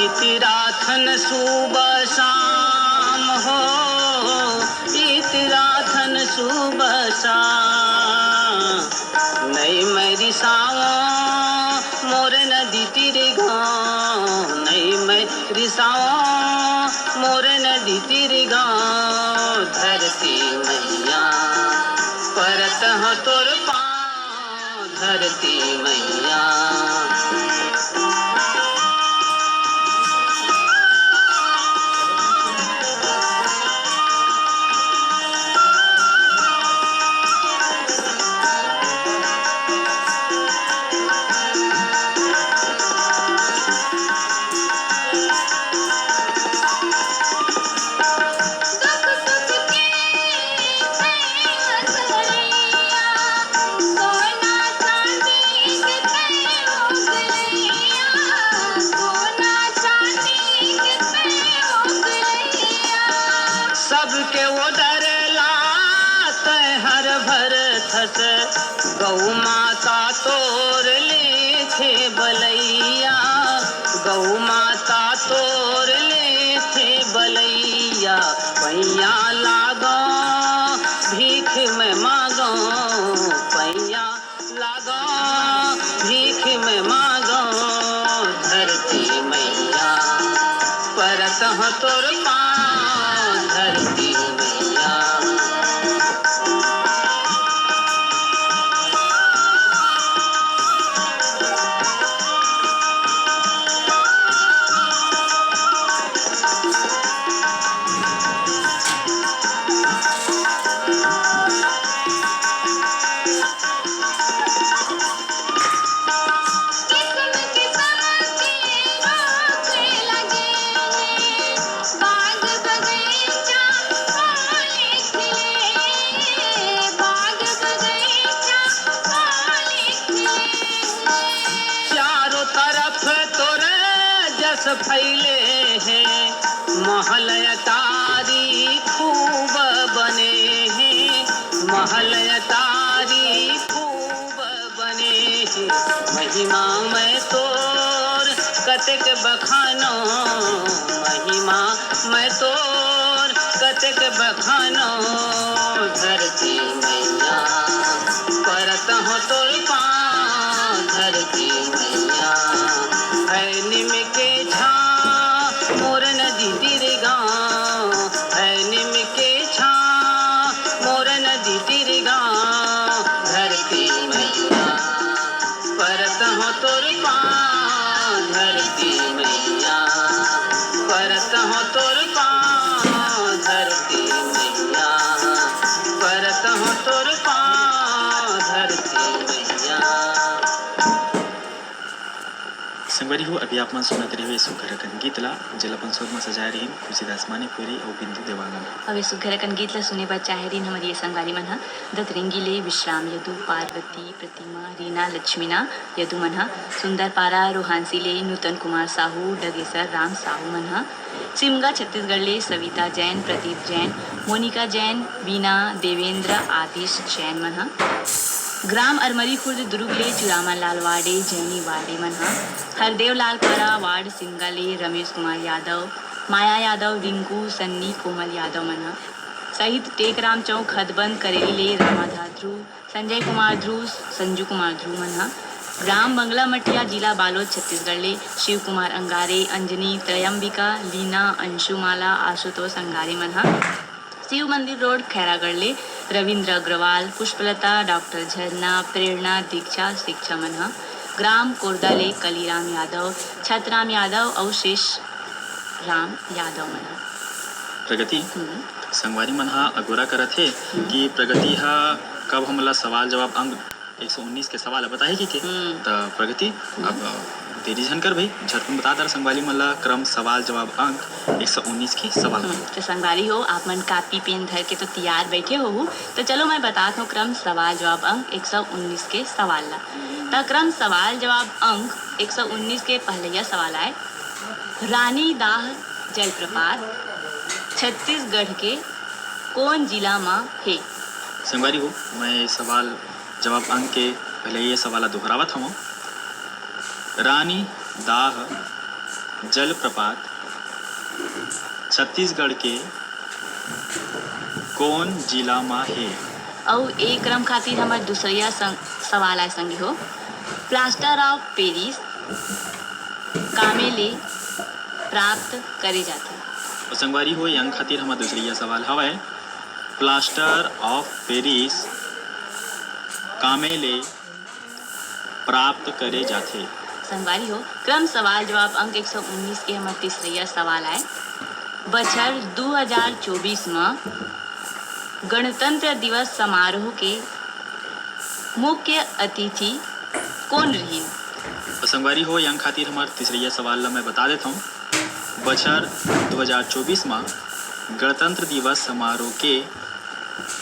इतिराथन सुबह शाम हो, इतिराथन सुबह शाम। नइ मैं रिसावँव मोर नदी तीर गाँव, नइ मैं रिसावँव मोर नदी तीर गाँव, धरती मैया परत हँव तोर पाँव, धरती मैया। सबके ओदर ला तैं हर भरथस, गऊ माता तोर लेथे बलैया, गऊ माता तोर लेथे बलैया। पैया लागँव भीख मैं मागँव, पैया लागँव भीख मैं मागँव, धरती मैया परत हँव तोर पाँव, धरती मैया। फैले हे। महल अटारी खूब बने हे, महल अटारी खूब बने हे। महिमा मैं तोर कतेक बखानो, महिमा मैं तोर कतेक बखानो। धरती मैया परत हो तोर पाँव, धरती मैया है निम के छाँव, मोर नदी तीर गाँव है निम के छाँव, मोर नदी तीर गाँव। धरती मैया परत हो तोर पाँव, धरती मैया परत हो तोर पाँव, धरती मैया परत हो तोर पाँव, धरती मैया। संगवारी हो, अभी आप मन सुनत रहिव ए सुघ्घर अकन गीत ला, जेला अपन सुर म सजाए रहिन खुशीदास मानिकपुरी अउ बिंदु देवांगन। अब ए सुघ्घर अकन गीत ला सुने बर चाहे रहिन हमर ये संगवारी मन ह दतरेंगी ले विश्राम यदु, पार्वती, प्रतिमा, रीना, लक्ष्मीना यदु मन ह, सुंदरपारा, रोहांसी ले नूतन कुमार साहू, डगेसर राम साहू मन ह, सिमगा छत्तीसगढ़ ले सविता जैन, प्रदीप जैन, मोनिका जैन, बीना, देवेंद्र, आदिश जैन मन ह। ग्राम अरमरी खुर्द दुर्ग ले चुरामन लाल वाडे, जैनी वाडे मन ह। हरदेव लाल पारा वार्ड सिमगा ले रमेश कुमार यादव, माया यादव, रिंकू, सन्नी, कोमल यादव मन ह। शहीद टेकराम चौक हदबंद करेली ले रामाधार ध्रुव, संजय कुमार ध्रुव, संजू कुमार ध्रुव मन ह। ग्राम बंगला मटिया, जिला बालोद, छत्तीसगढ़ ले शिव कुमार अंगारे, अंजनी, त्रयंबिका, लीना, अंशुमाला, आशुतोष अंगारे मन ह। शिव मंदिर रोड, खैरागढ़ ले रविंद्र अग्रवाल, पुष्पलता, डॉक्टर झरना, प्रेरणा, दीक्षा, शिक्षा मन ह। ग्राम कोरदा ले कलीराम यादव, छतराम यादव अउ शेष राम यादव मन ह। प्रगति, हम्म। संगवारी मन ह अगोरा करत हे हम्म। कि प्रगति ह कब हमला सवाल जवाब अंक एक सौ उन्नीस के सवाल ह बताही कि के। हम्म। त प्रगति, हम्म। अब देरी झन कर भाई, झटकुन बता दर संगवारी मन ला क्रम सवाल जवाब अंक एक सौ उन्नीस के सवाल। हम्म, त संगवारी हो, आप मन कापी पेन धर के तो तियार बैठे होहू, त चलो मैं बतात हूँ क्रम सवाल जवाब अंक एक सौ उन्नीस के सवाल ला। त क्रम सवाल जवाब अंक एक सौ उन्नीस के पहलैया सवाल आय, रानी दाह जलप्रपात छत्तीसगढ़ के कोन जिला म हे? संगवारी हो, मैं सवाल जवाब अंक के पहलैया सवाल ला दोहरावत हवं। रानी दाह जलप्रपात छत्तीसगढ़ के कोन जिला म हे? अउ ए क्रम खातिर हमर दूसरइया सं-, सवाल आय संगी हो, plaster of Paris कामे ले प्राप्त करे जाथे? अउ संगवारी हो, ए अंक खातिर हमर दूसरइया सवाल हवय, plaster of Paris कामे ले प्राप्त करे जाथे? संगवारी हो, क्रम सवाल जवाब अंक एक सौ उन्नीस के हमर तीसरइया सवाल आय। बछर दू हजार चौबीस म गणतंत्र दिवस समारोह के मुख्य अतिथि कोन रिहिन? त संगवारी हो, ए अंक खातिर हमर तीसरइया सवाल ल मैं बता देथौं। बछर दू हजार चौबीस म गणतंत्र दिवस समारोह के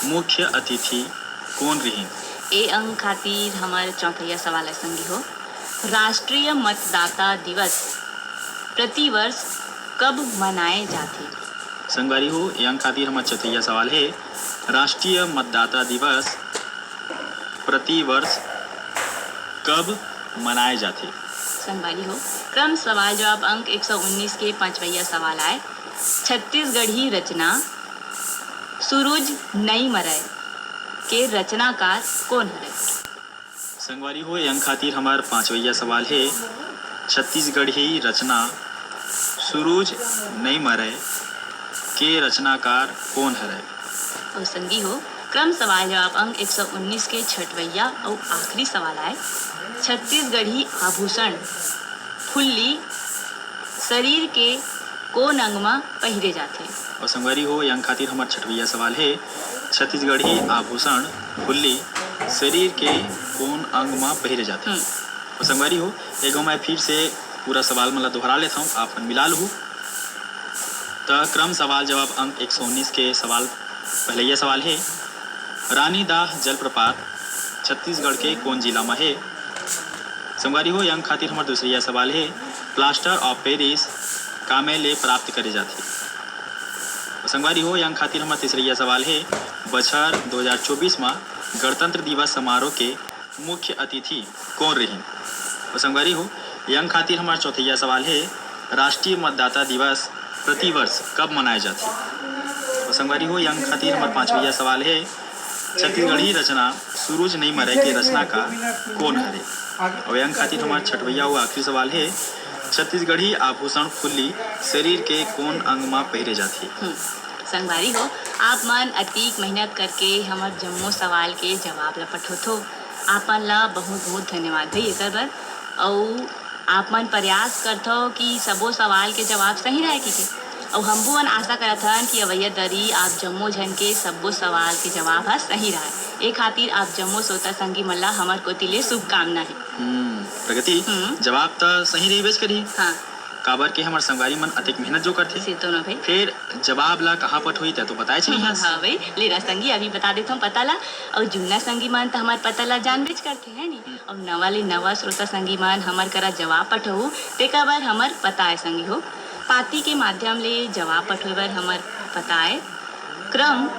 मुख्य अतिथि कोन रिहिन? ए अंक खातिर हमर चौथइया सवाल हे संगी हो, राष्ट्रीय मतदाता दिवस प्रतिवर्ष कब मनाए जाथे? संगवारी हो, ए अंक खातिर हमर चौथइया सवाल हे, राष्ट्रीय मतदाता दिवस प्रतिवर्ष कब मनाए जाथे? संगवारी हो, क्रम सवाल जवाब अंक एक सौ उन्नीस के पांचवइया सवाल आय, छत्तीसगढ़ी रचना सुरुज नइ मरय के रचनाकार कोन हरय? संगवारी हो, ए अंक खातिर हमर पांचवइया सवाल हे, छत्तीसगढ़ी रचना सुरुज नइ मरय के रचनाकार कोन हरय? अउ संगी हो, क्रम सवाल जवाब अंक एक सौ उन्नीस के छठवइया अउ आखिरी सवाल आय, छत्तीसगढ़ी आभूषण फुल्ली शरीर के कोन अंग म पहिरे जाथे? अउ संगवारी हो, ए अंक खातिर हमर छठवइया सवाल हे, छत्तीसगढ़ी आभूषण फुल्ली शरीर के कोन अंग म पहिरे जाथे? हम्म। अउ संगवारी हो, एगो मैं फिर से पूरा सवाल मन ला दोहरा लेथौं, आप मन मिला लहू। त क्रम सवाल जवाब अंक एक सौ उन्नीस के सवाल पहलइया सवाल हे, रानी दाह जलप्रपात छत्तीसगढ़ के कोन जिला म हे? संगवारी हो, ए अंक खातिर हमर दूसरइया सवाल हे, plaster of Paris कामे ले प्राप्त करे जाथे। संगवारी हो, यंग खातिर हमर तीसरइया सवाल हे, बछर दो हज़ार चौबीस म गणतंत्र दिवस समारोह के मुख्य अतिथि कोन रहिन? अउ संगवारी हो, यंग खातिर हमर चौथइया सवाल हे, राष्ट्रीय मतदाता दिवस प्रतिवर्ष कब मनाए जाथे? अउ संगवारी हो, यंग खातिर हमर पांचवइया सवाल हे, छत्तीसगढ़ी रचना सूरज नइ मरय के रचनाकार कोन हरे? अउ यंग खातिर हमर छठवइया अउ आखिरी सवाल हे, छत्तीसगढ़ी आभूषण फुल्ली शरीर के कोन अंग म पहिरे जाथे? हम्म, संगवारी हो, आप मन अतीक मेहनत करके हमर जम्मो सवाल के जवाब ल पठोथो। आप मन ला बहुत-बहुत धन्यवाद भई एकर बर। अउ आप मन प्रयास करथव कि सबो सवाल के जवाब सही रहय कहिके। अउ हमहू मन आशा करत हन कि अवइया दरी आप जम्मो झन के सब्बो सवाल के जवाब ह सही रहय। ए खातिर आप जम्मो श्रोता संगी मन ला हमर कोति ले शुभकामना हे। हम्म, प्रगति, हम्म। जवाब त सही रहिबेच करही। हाँ। काबर के हमर संगवारी मन अतेक मेहनत जो करथे। से तो न भई। फेर जवाब ला कहाँ पठोही, तै तो बताएच नइ हस। हाँ भई, ले ना संगी, अभी बता देथंव पता ला। अउ जुन्ना संगी मन त हमर पता ला जानबेच करथे, है नी? हम्म। अउ नवा ले नवा श्रोता संगी मन हमर करा जवाब पठोहू, तेकर बर हमर पता आय संगी हो। पाती के माध्यम ले जवाब पठोए बर हमर पता आय। क्रम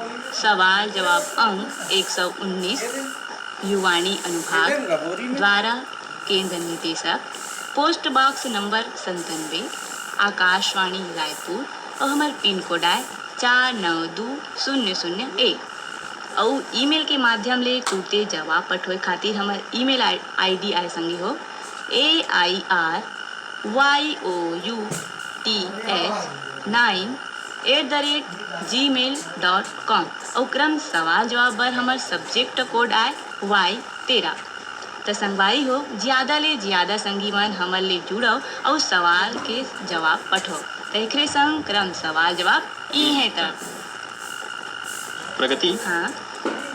सवाल जवाब अंक एक सौ उन्नीस, युवाणी अनुभाग द्वारा केंद्र निदेशक, पोस्ट बॉक्स नंबर संतानवे, आकाशवाणी रायपुर, अउ हमर पिन कोड आय चार नौ दू शून्य शून्य एक। अउ ईमेल के माध्यम ले तुरते जवाब पठोए खातिर हमर ईमेल आई-, आईडी आय संगी हो, A I R Y O U T H nine at the rate gmail dot com। अउ क्रम सवाल जवाब बर हमर सब्जेक्ट कोड आय वाई तेरह। त संगवारी हो, जियादा ले जियादा संगी मन हमर ले जुड़व अउ सवाल के जवाब पठव। त एकरे संग क्रम सवाल जवाब इहें तक। प्रगति, हाँ।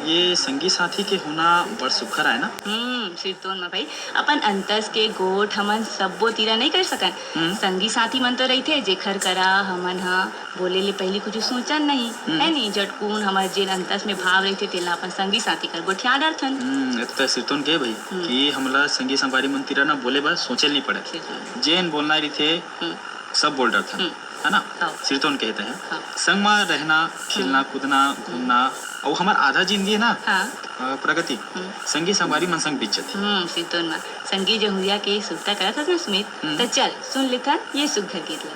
ये संगी साथी के होना बड़ सुघर आय ना? हम्म, सिरतोन म भाई, अपन अंतस के गोठ हमन सब्बो तीरा नइ कर सकन। हम्म। संगी साथी मन तो रहिथे, जेखर करा हमन ह बोले ले पहिली कुछु सोचन नहीं, हम्म। है नी? झटकुन हमर जेन अंतस में भाव रहिथे, तेला अपन संगी साथी कर गोठिया डरथन। हम्म, ए तो तै सिरतोन के भाई हम्म। कि हमला संगी संगवारी मन तीरा ना बोले बर सोचे ल नइ पड़े। सिरतोन। जेन बोलना रहिथे, हम्म। सब बोल डरथन, हम्म। है ना? हाँ। सिरतोन कहते हैं। हाँ। संग मा रहना, खेलना, हम्म। कूदना, हम्म। घूमना, अउ हमर आधा जिंदगी है ना, हाँ। अ, प्रगति, हम्म। संगी संगवारी मन संग बीत जथे। हम्म, सिरतोन मा संगी जहुरिया के सुरता करत हस ना सुमित, हम्म। त चल सुन लेथन ये सुघर गीत ला।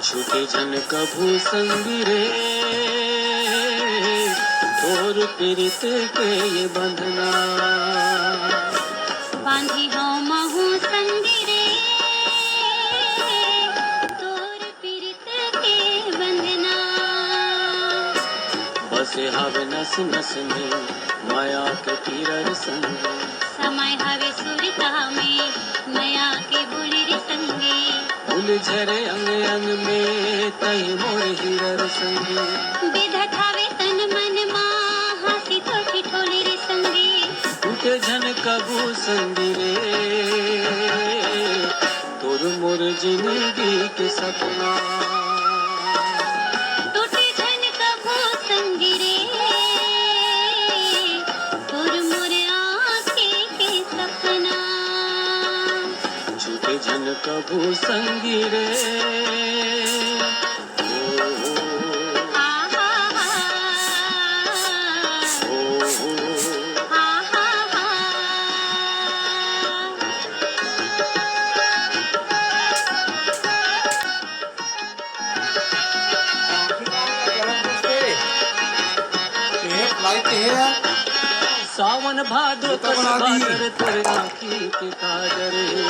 छूटे झन कभू संग रे, तोर पीरित के ये बंधना। बांधी हौं महू संग रे, तोर पीरित के बंधना। बसे हवे नस नस में मया के पीरा रे संगी। समय हवे सुरता में मया के बोली रे संगी। फूल झरे अंग अंग में तही मोर हीरा रे संगी। बेधत हवे तन मन मा हाँसी तो ठिठोली रे संगी। टूटे झन कभू संगी रे, तोर मोर जिंदगी के सपना। टूटे झन कभू संगी रे, तोर मोर आँखी के सपना। छूटे झन कभू संगी रे। ओ, ओ, ओ। आ, हा, हा। ओ, ओ। आ, हा, हा। सावन भादो कस बादर तोर आँखी के काजर हे।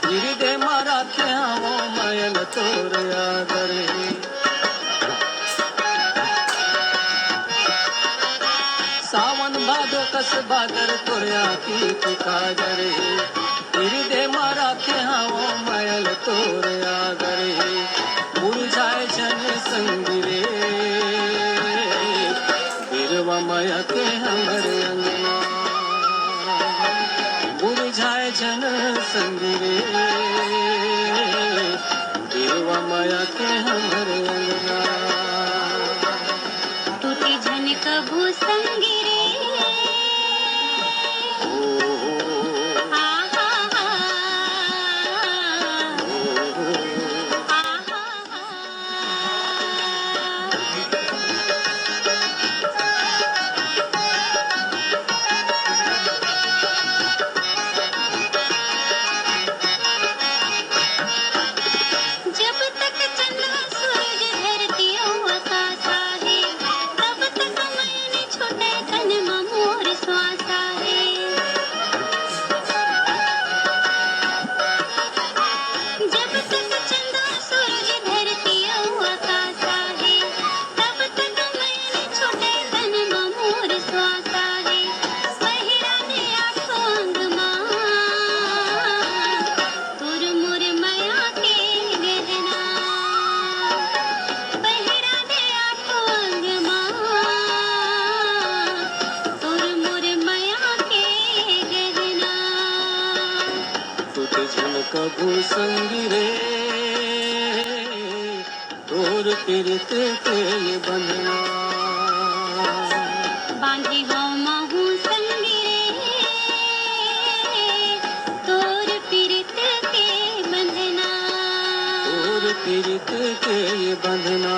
हिरदे मा राखे हवं मया ल तोर आदर हे। सावन भादो कस बादर तोर आँखी के काजर हे। हिरदे मा राखे हवं मया ल तोर आदर हे। मुरझाए झन संगी रे, बिरवा मया के हमर अंगना। मुरझाए झन संगी रे, बिरवा मया के हमर अंगना। टूटे झन कभू संगी संग रे, तोर पीरित के ये बंधना। बांधे हव महू संग रे, तोर पीरित के बंधना। तोर पीरित के ये बंधना।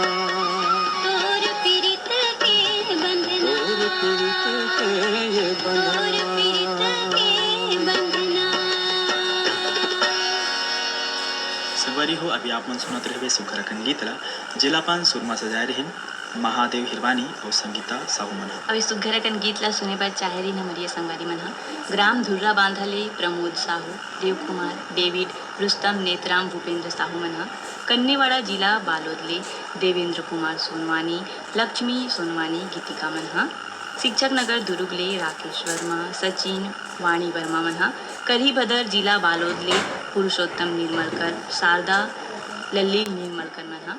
तोर पीरित के बंधना। तोर पीरित के ये बंधना। तोर पीरित के बंधना। संगवारी हो, अभी आप मन सुनत रहबे सुघर अकन गीत ला, जेला अपन सुर म सजाए रहिन महादेव हिरवानी अउ संगीता साहू मन ह। अउ ए सुघर अकन गीत ला सुने बर चाहे रहिन हमर ये संगवारी मन ह। ग्राम धुर्रा बांधा ले प्रमोद साहू, देव कुमार, डेविड, रुस्तम, नेतराम, भूपेंद्र साहू मन ह। कन्नेवाड़ा जिला बालोद ले देवेंद्र कुमार सोनवानी, लक्ष्मी सोनवानी, गीतिका मन ह। शिक्षक नगर दुरुग ले राकेश वर्मा, सचिन, वाणी वर्मा मन ह। करीभदर जिला बालोद ले पुरुषोत्तम निर्मलकर, शारदा, लल्ली निर्मलकर मन ह।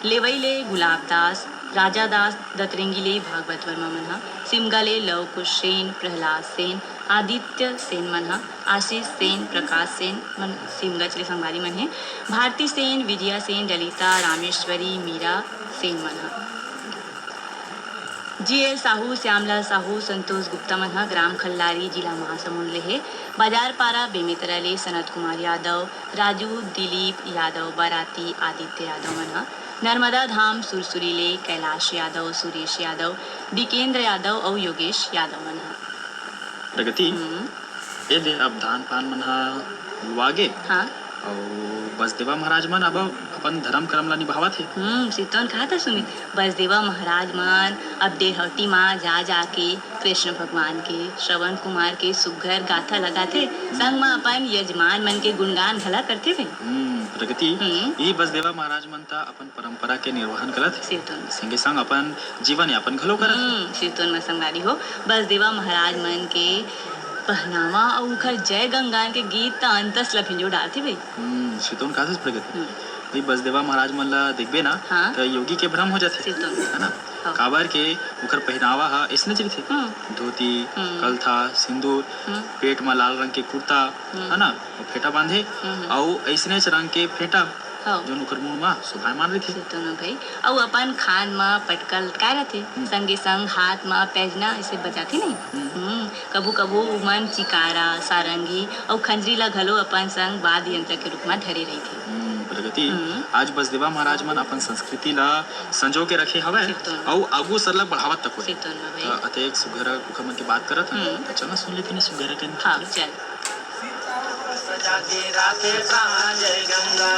लेवई ले गुलाब दास, राजा दास, दतरेंगी ले भागवत वर्मा मन ह। सिमगा ले लव कुश सेन, प्रहलाद सेन, आदित्य सेन मन ह। आशीष सेन, प्रकाश सेन मन सिमगा ले संगवारी मन हे। भारती सेन, विजया सेन, ललिता, रामेश्वरी, मीरा सेन मन ह। जी एल साहू, श्यामलाल साहू, संतोष गुप्ता मन ह ग्राम खल्लारी, जिला महासमुंद ले हे। बाजार पारा बेमेतरा ले सनत कुमार यादव, राजू, दिलीप यादव, बाराती, आदित्य यादव मन ह। नर्मदा धाम सुरसुरी ले कैलाश यादव, सुरेश यादव, विकेंद्र यादव अउ योगेश यादव मन ह। प्रगति, हम्म। ए दे, अब धान पान मन ह लुवा गे। हाँ। अउ बसदेवा महाराज मन अब अपन धर्म करम ला निभावत हे। हम्म, सितोन कहा था सुमित, बसदेवा महाराज मन अब डेरहौटी मा जा जाके कृष्ण भगवान के, श्रवण कुमार के सुघर गाथा लगाथे, संग मा अपन यजमान मन के गुणगान घला करथे भई। हम्म, प्रगति, हम्म। ई बसदेवा महाराज मन त अपन परंपरा के निर्वहन करत हे। सितोन। संगे संग अपन जीवन यापन घलो करत हे। हम्म, सितोन मा संगवारी हो, बसदेवा महाराज मन के पहनावा अउ उखर जय गंगा के गीत त अंतस ल भिंजो डालथे भई। हम्म, सितोन काहथे प्रगति। हम्म। भाई बसदेवा महाराज मन ल देखबे ना, हाँ। त योगी के भ्रम हो जाथे। सितोन। है ना? हाँ। काबर के उखर पहनावा ह अइसने रहिथे। हम्म। धोती, हम्म। कलथा, सिंदूर, हम्म। पेट म लाल रंग के कुर्ता, हम्म। है ना? अउ फेटा बांधे, हम्म। अउ अइसनेच रंग के फेटा, हाँ। जोन उखर मुड़ म शोभायमान रहिथे। सितोन भई। अउ अपन खान म पटका लटकाए रहिथे, हम्म। संगे संग हाथ म पैजना अइसे बजाथे नहीं। हम्म। हम्म, कभू कभू उमन चिकारा, सारंगी अउ खंजरी ला घलो अपन संग वाद्य यंत्र के रूप म धरे रहिथे। हम्म, प्रगति, हम्म। आज बसदेवा महाराज मन अपन संस्कृति ला संजो के रखे हवय सितोन। अउ आगू सरलग बढ़ावत तको हे। सितोन म भई। त अतेक सुघर उखर मन के बात करत हन, हम्म। त चल ना सुन लेथन सुघर अकन। हाँ, चल। प्रजा के राखे प्राण जय गंगा।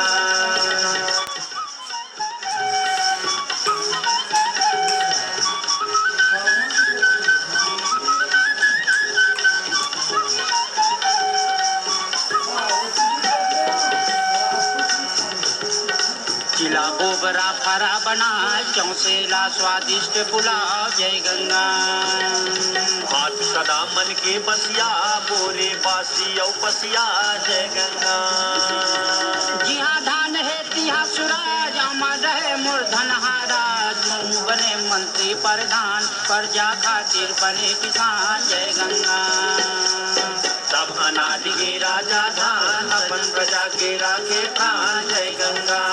चिला गोबरा फरा बना, चौसेला स्वादिष्ट पुलाव जय गंगा। भात सदा मन के बसिया, बोरे बासी अउ पसिया जय गंगा। जिहाँ धान हे तिहाँ सुराज, अमर रहे मोर धनहारा। तू बने मंत्री प्रधान, प्रजा खातिर बने किसान जय गंगा। सब अनाज के राजा धान, अपन प्रजा के राखे प्राण जय गंगा।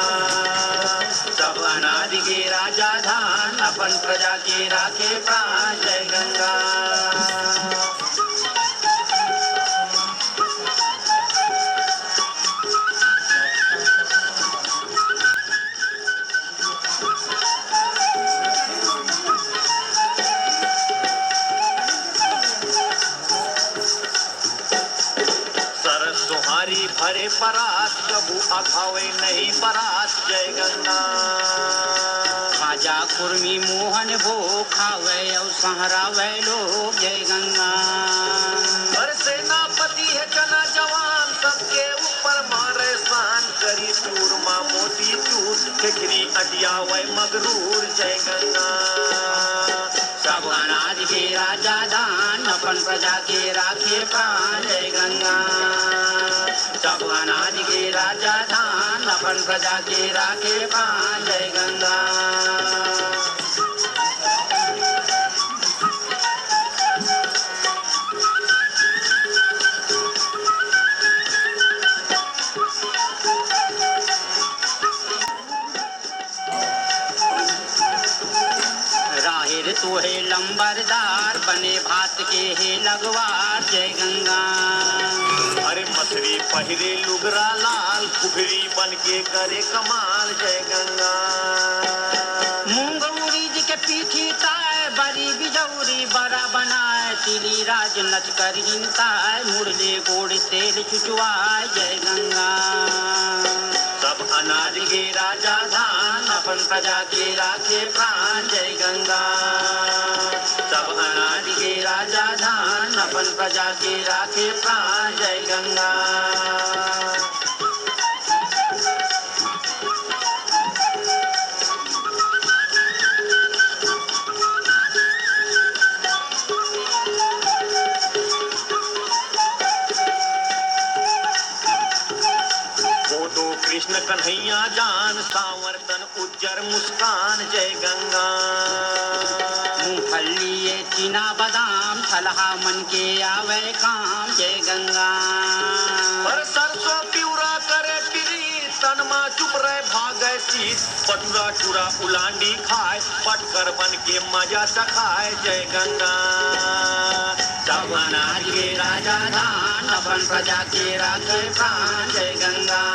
सब अनाज के राजा धान, अपन प्रजा के राखे प्राण जय गंगा। सरस सोहारी भरे परात, कभू अखावे नहीं परात, जय गंगा। खाजा कुर्मी मोहन भोग खावे, अउ सहरावे लोग, जय गंगा। अरे सेनापति हे चना जवान, सबके ऊपर मारे शान, करी चूरमा मोती चूर, खेखरी अटियावे मगरूर, जय गंगा। सब अनाज के राजा धान, अपन प्रजा के राखे प्राण, जय गंगा। सब अनाज के राजा धान, अपन प्रजा के राखे प्राण, जय गंगा। हाथ के हे लगवार जय गंगा। अरे मछरी पहिरे लुगरा लाल, कुफरी बन के करे कमाल जय गंगा। मूंग उरीद के पीठी ताय, बरी बिजौरी बरा बनाय, तिली राज नच कर हिनताय, मुड़ले गोड़ तेल चुचवाय जय गंगा। सब अनाज के राजा धान, अपन प्रजा के राखे प्राण जय गंगा। सब अनाज के राजा धान, अपन प्रजा के राखे प्राण जय गंगा। फोटो कृष्ण कन्हैया जान, सांवर तन उज्जर मुस्कान जय गंगा। मूंगफली ये चीना बादाम, थलहा मन के आवे काम जय गंगा। पर सरसों पिउरा करे पीरी, तन मा चुप रहे भागे शीत। पटुरा टुरा उलांडी खाए, पटकर बन के मजा चखाए जय गंगा। सब अनाज के राजा धान, अपन प्रजा के राखे प्राण जय गंगा।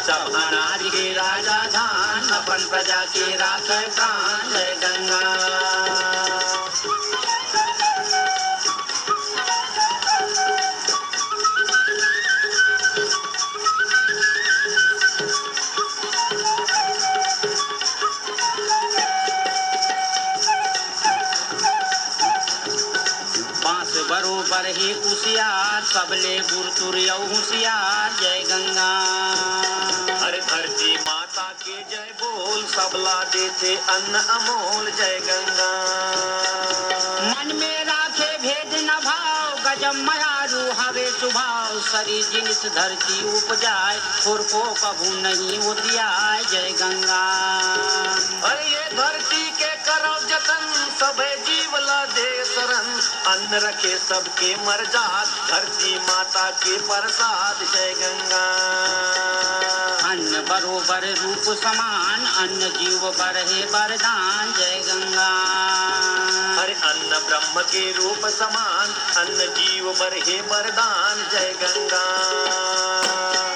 सब अनाज के राजा धान, अपन प्रजा के राखे प्राण जय गंगा। बांस बरोबर हे कुसियार, सबले बुरतुर अउ हुसियार, जय गंगा। अरे धरती माता के जय बोल, सबला देथे अन्न अमोल, जय गंगा। मन में राखे भेद न भाव, गजब मयारू हवे सुभाव, सरी जिनिस धरती उपजाय, थोरको कभू नहीं ओतियाय, जय गंगा। अरे ये धरती के करव जतन, सभे जीव ला दे शरण, अन्न रखे सबके मर जात, धरती माता के प्रसाद जय गंगा। अन्न बरोबर रूप समान, अन्न जीव बर हे वरदान जय गंगा। अरे अन्न ब्रह्म के रूप समान, अन्न जीव बर हे वरदान जय गंगा।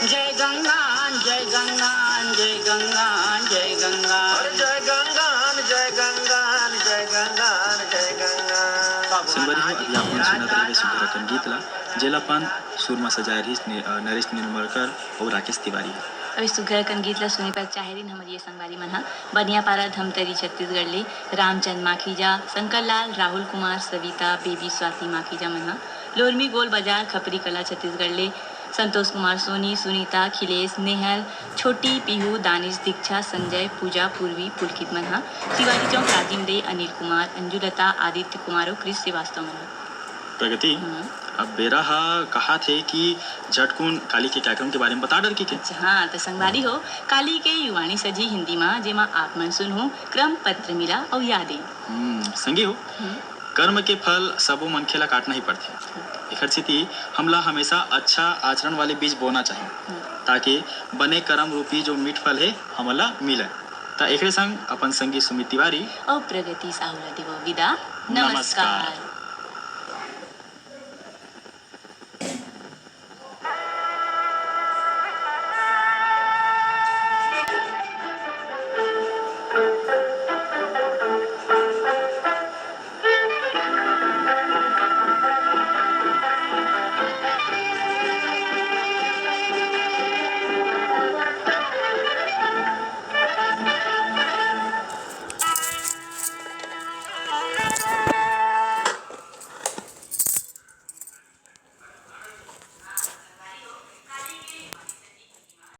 जय गंगा, जय गंगा, जय गंगा, जय गंगा। अरे जय गंगा, जय गंगा, जय गंगा, जय गंगा। संगवारी हो, अभी आप मन सुनत रहे सुंदर अकन गीत ला, जेला अपन सुर म सजाए रहिस ने-, अ, नरेश निर्मलकर अउ राकेश तिवारी ह। अभी सुघर अकन गीत ला सुने बर चाहे रिन हमर ये संगवारी मन ह बनियापारा धमतरी छत्तीसगढ़ ले रामचंद माखीजा, शंकर लाल, राहुल कुमार, सविता, बेबी, स्वाति माखीजा मन ह लोरमी गोल बाजार खपरी कला छत्तीसगढ़ ले संतोष कुमार सोनी, सुनीता, अखिलेश, नेहल, छोटी, पीहू, दानिश, दीक्षा, संजय, पूजा, पूर्वी, पुलकित मन ह शिवाजी चौक, राजिम दे, अनिल कुमार, अंजुलता, आदित्य कुमार अउ क्रिस श्रीवास्तव मन ह। प्रगति, हम्म। अब बेरा ह कहात हे कि झटकुन काली के कार्यक्रम के बारे म बता डर की के। अच्छा, हाँ, त संगवारी हो, काली के युवाणी सजी हिंदी म, जेमा आप मन सुनहू क्रम पत्र मिला अउ यादें। हम्म, संगी हो, हम्म। कर्म के फल सबो मनखे ला काटना ही पड़थे। एखर सेती हमला हमेशा अच्छा आचरण वाले बीज बोना चाही, हम्म। ताकि बने करम रूपी जो मीठ फल हे, हमला मिलय। त एकरे संग अपन संगी सुमित तिवारी अउ प्रगति साहू ला देवो विदा। नमस्कार। नमस्कार।